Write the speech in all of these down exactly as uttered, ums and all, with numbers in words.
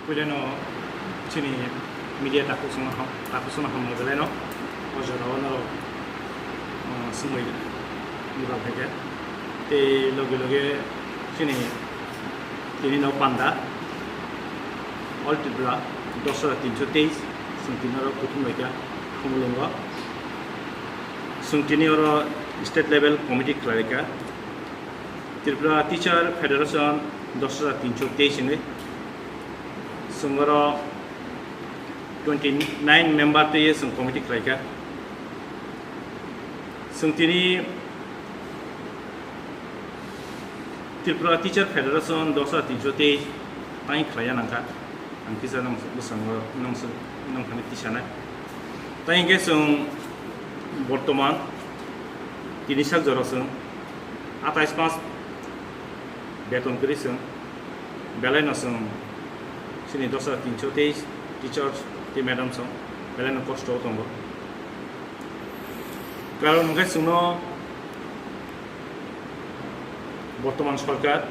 Puilano chini media takhuk songno ham-, takhuk songno hambai belai no o jora o norok, uh, swngbai muda phaikha. Tei loge loge chini tini no panda All Tripura dos hajar tinsho teis chwng tini oro kuthum laikha Khumulwngo. Chwng tini oro state level committee khlaikha. Tripura Teacher Federation dos hajar tinsho teis hinwi chwng oro twenty nine member twi chwng committee khlaikha. Chwng tini Tripura Teacher Federation dos hajar tinsho teis tang khlaiya nangkha. Ang kisa nang bwskango nang nang thani tisanai. Tei hwnkhe chwng bortoman tini sak jora chwng atais mas beton kwrwi chwng belai no chwng chini dos hajar tinsho teis teachers tei madam chwng belai no kosto o tongo. Karon hwnkhe chwngno bortoman sorkar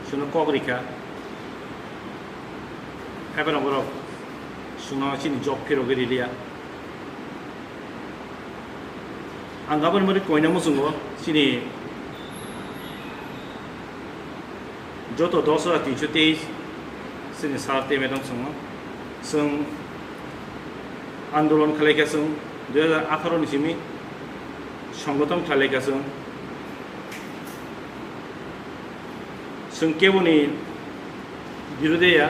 chwngno kok rikha, haiphano borok chwngno chini job phirogwi riliya. Ang aboni bagwi koina muchungo chini joto dos hajar tinsho teis chini sir tei madam chwngno chwng andolon khlaikha chwng dui hajar atharo ni simi songgothon khlaikha chwng. Chwng keboni birodhe ya.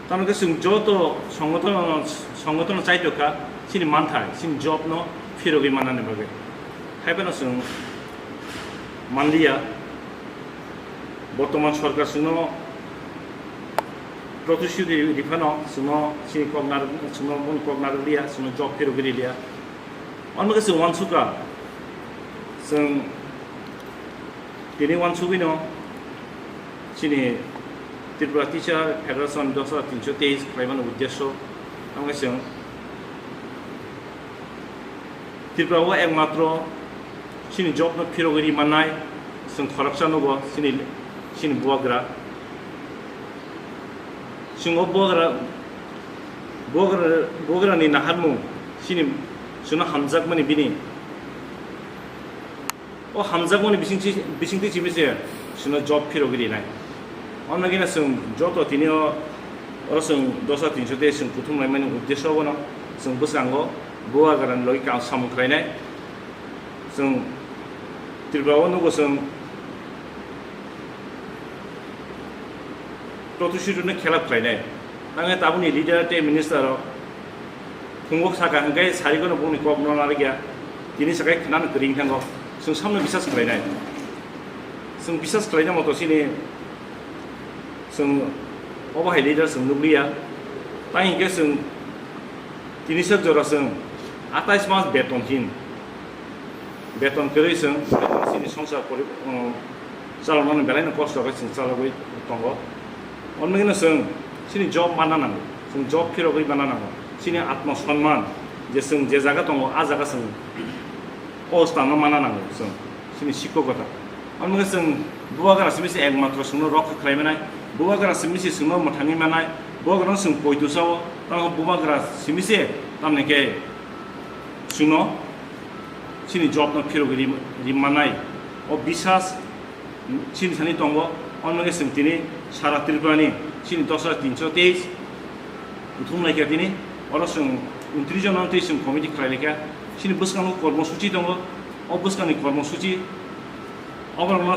Tamo khe chwng joto songgothon, songgothon chaitokha chini manthai, chini job no phirogwi mannani bagwi. Haiphano chwng manliya. Bortoman sorkar chwngno protisthuti riphano chwngno chini kok nar-, chwngno boni kok narwkliya, chwngno job phirogwi riliya. Omo khe chwng uansukha, chwng tini uansugwino chini Tripura Teacher Federation dos hajar tinsho teis khlaimani uddesyo, tamo khe chwng Tripura o ekmatro chini job no phirogwi ri mannai, chwng khoroksa nugo chini, chini bubagra. Chwng o bubagra, bubagra, bubagrani naharmung chini, chwngno hamjakmani bini. O hamjakmani bisingtwi, bisingtwi simi se chwngno job phirogwi rinai. Omo gina chwng joto tini o, oro chwng dos hajar tinsho tei chwng kuthum laimani uddesyo bono chwng bwskango bubagrani logi kaam samung khlainai. Chwng Tripura o nugo chwng protisthuti no khelap khlainai. Tangwi tabukni leader tei minister rok phungo saka hwnkhe sarigono bongni kok no narwkya. Tini sakai khwnano kwrwi thango. Chwng samno bisas khlainai. Chwng bisas khlaina moto chini chwng obo hai leader chwng nukliya. Tang hwnkhe chwng tini sak jora chwng atais mas beton hin. Beton kwrwi chwng chini songsar pori-, um, chalokmani belai no kosto khe chwng chalogwi tongo. Omo gino chwng chini job manna nango, chwng job phirogwi manna nango, chini atma sonman je chwng je jaga tongo, a jaga chwng o stano manna nango chwng chini sikokota. Omo khe chwng bubagra simi se ekmatro chwngno rokha khlai manai, bubagra simi se chwngno mwthangwi manai, bubagrano chwng poito sao, tamo bubagra simi se tamni khe chwngno chini job no phirogwi ri-, ri manai. O bisas chini thani tongo, omo khe chwng tini sara Tripura ni chini dos hajar tinsho teis kuthum laikha tini, oro chwng untris jona tei chwng committee khlai laikha. Chini bwskango kormo suchi tongo, o bwskangni kormo suchi oborokno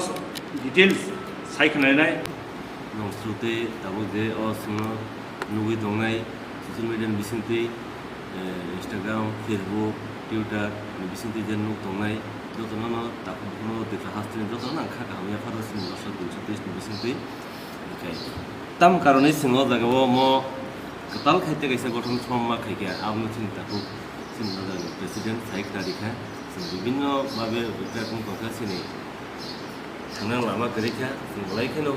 details sai khwlainai. Nong srutwi tabuk je o chwngno nugwi tongnai social media ni bisingtwi, eh, Instagram, Facebook, Twitter ni bisingtwi je nuk tongnai, jotono no takhuk bukhukno Tripura hasteni jotono ang kha kaham yapharo chini dos hajar tinsho teis ni bisingtwi. Hwnkhe tam karonwi chwng o jagao mo kwtal khai tei kaisa gothon somma khaikha, abono chini takhuk chini jagani president sai khna rikha. Chwng bibinno babe wngkha chini thangnang lama kwrwi kha, chwng belai kheno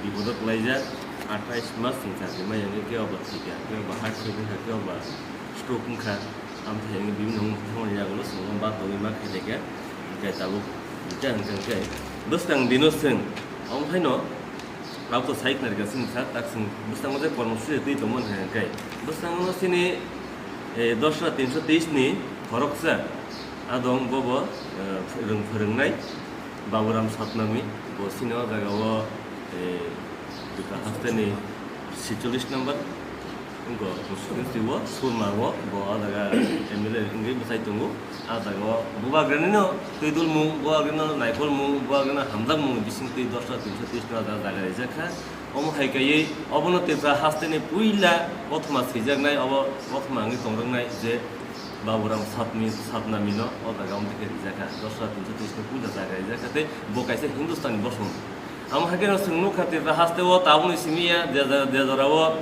bipodo kwlaijak. Athais mas chwng chakri maya wngkha, khe obo thwikha, khe obo heart fail wngkha, khe obo stroke wngkha. Amthaini bibinno wngmani yagulo chwng bak tongwi ma khailai kha. Hwnkhe tabuk hwnkhe hwnkhe bwskang dino chwng omo haino Rao to sai khnarikha chini sak tak chwng bwskango je kormosuchi twi tongmani hai hwnkhe bwskango chini, eh, dosra tinsho teis ni khoroksa adong bobo, eh, phwrwng-, phwrwngnai Baburam Satnami, bo chini o jagao, eh, Tripura hasteni sicholish number. Wngkha constituency o Surma o, bo o jaga M L A wngwi bwsai tongo. A jaga o bubagrani no twi dulmung, bubagrani no naikolmung, bubagrani no hamjakmung bising twi dosra tinsho teis no jaga rijak kha. Omo hai kaiwi obono Tripura hasteni puila kothoma swijaknai, obo kothoma wngwi tongrwknai je Baburam Satmi, Satnami no o jaga omo khe rijak kha. Dosra tinsho teis no puila jaga rijak kha tei bo kaisa Hindustani bosong. Amo hai khe no chwng nukha Tripura haste o tabukni simi ya, je, je, je jora o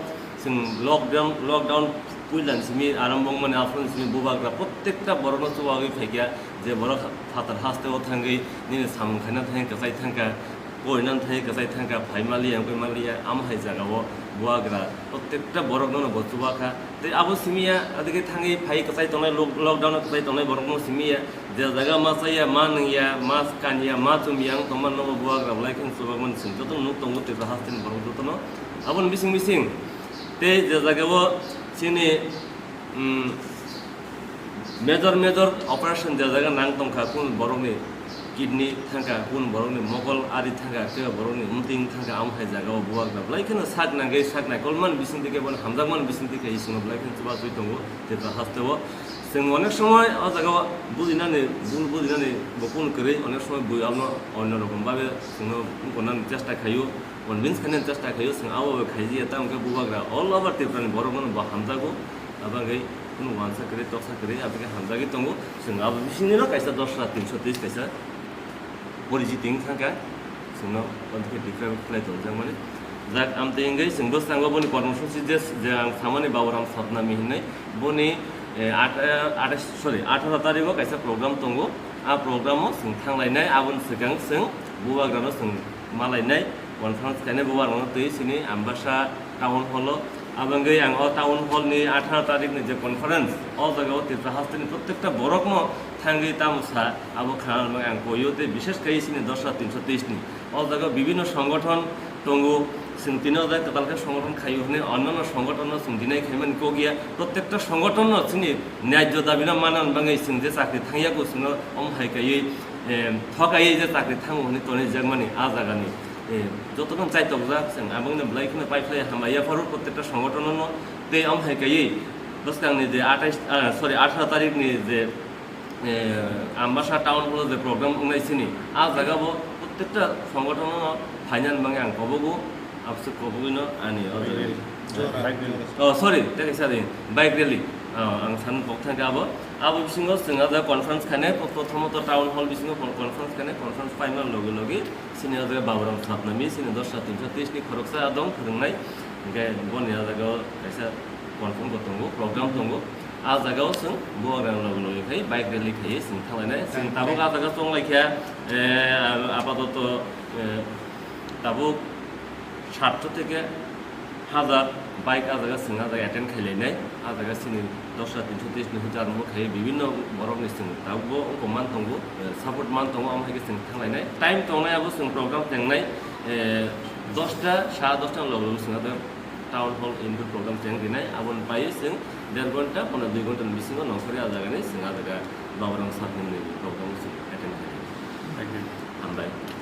chwng lockdown, lockdown puilani simi, arambong mani aphuru simi bubagra prottekta borokno chubawi phaikha, je borok phatar haste o thangwi nini samung khaina thangwi kwchai thangkha, porinani thangwi kwchai thangkha, phai manliya, wngwi manliya, amo hai jaga o bubagra prottekta borokno no bo chubakha. Tei abo simi ya, adike thangwi phai kwchai tongnai, lock-, lockdown o kwchai tongnai borokno simi ya, je jaga ma chaya, ma nungya, ma kanya, ma chumya wng tongma nogo bubagra belai kheno chubakmani chwng jotono nuk tongo Tripura hasteni borok jotono. Aboni bising bising tei je jaga o chini, mm, major major operation je jaga nang tongkha, kunu borokni kidney thangkha, kunu borokni mokol ari thangkha, kebo borokni umting thangkha, amo hai jaga o bubagra belai kheno sak nangwi sak naikolmani bising twi khe bono hamjakmani bising twi khe chwngno belai kheno chubawi tongo Tripura haste o. Chwng onek somoi o jaga o bujinani, bul bujinani bo kunu kwrwi, onek somoi bui abono onno rokom babe chwngno wngkoknani chesta khaio, convince khainani chesta khaio, chwng abo bai khaijiya, tamo khe bubagra all over Tripura ni borok bono bo hamjago, abo wngwi kunu uansa kwrwi, toksa kwrwi, abo khe hamjagwi tongo, chwng abo bisingni no kaisa dosra tinsho teis kaisa. Porijiti wng thangkha, chwngno omo khe declare khlai tonjakmani. Jak, amtwi wngwi chwng bwskango boni kormosuchi je, je ang samani Baburam Satnami hinwi, boni, eh, at-, eh, atais, sorry, atharo tarigo kaisa program tongo. A programo chwng thanglainai, aboni swkang chwng bubagrano chwng malainai, conference khainai bubagrano twi chini Ambasa Town Hall o. Abo wngwi ang o Town Hall ni atharo tarik ni je conference, o jaga o Tripura hasteni prottekta borok no thangwi tamo sa, abo khana bagwi ang koio tei bishesh khai chini dosra tinsho teis ni. O jaga o bibhinno songothon tongo, chwng tini o jaga kwtal khe songothon khaio hwnwi, onno songothon no chwng dinai khaimani kok ya, prottekta songothon no chini nyajjo dabi no manna bagwi chwng je chakri thangya ko chwngno omo hai kaiwi, eh, thokaiwi je chakri thango hwnwi tonwi jakmani a jaga ni. Eh, jotono chaitokjak, chwng aboni belai kheno paiphlai hambai yapharo prottekta songothon no tei omo hai kaiwi bwskangni je atais, ah, sorry, atharo tarikni je, eh, Ambasa Town Hall o je program wngnai chini, a jaga bo prottekta songothon no phainani bagwi ang kobogo, abose kobogwi no ani o jaga. Jora. Oh, sorry, tei kaisa ring, bike rally. Oh, ang san kok thangkha abo. Abo bisingo chwng a jaga conference khainai, prothomot Town Hall bisingo con-, conference khainai, conference paima loge loge chini o jaga Baburam Satnami, chini dosra tinsho teis ni khoroksa adong phwrwngnai. Hinkhe boni o jaga o kaisa conference bo tongo, program tongo. A jaga o chwng bubagrani loge loge khai bike rally khaiwi chwng thanglainai. Chwng tabuk a jaga chonglaikha, eh, apatoto, eh, tabuk satso theke hazar bike a jaga chwng a jaga attend khailainai. A jaga chini dosra tinsho teis ni hujar mo khai bibhinno borok ni chwng tabuk bo wngkok man tongo, eh, support man tongo, omo hai khe chwng thanglainai. Time tongnai abo chwng program tengnai, eh, dosta, sa dosta ni loge loge chwng a jaga Town Hall indoor program cheng rinai, aboni pai chwng der ghonta, pono dui ghonta ni bisingo nongkhorwi a jaga ni chwng a jaga Baburam Satnami ni program chwng attend khainai. Thank you. Hambai.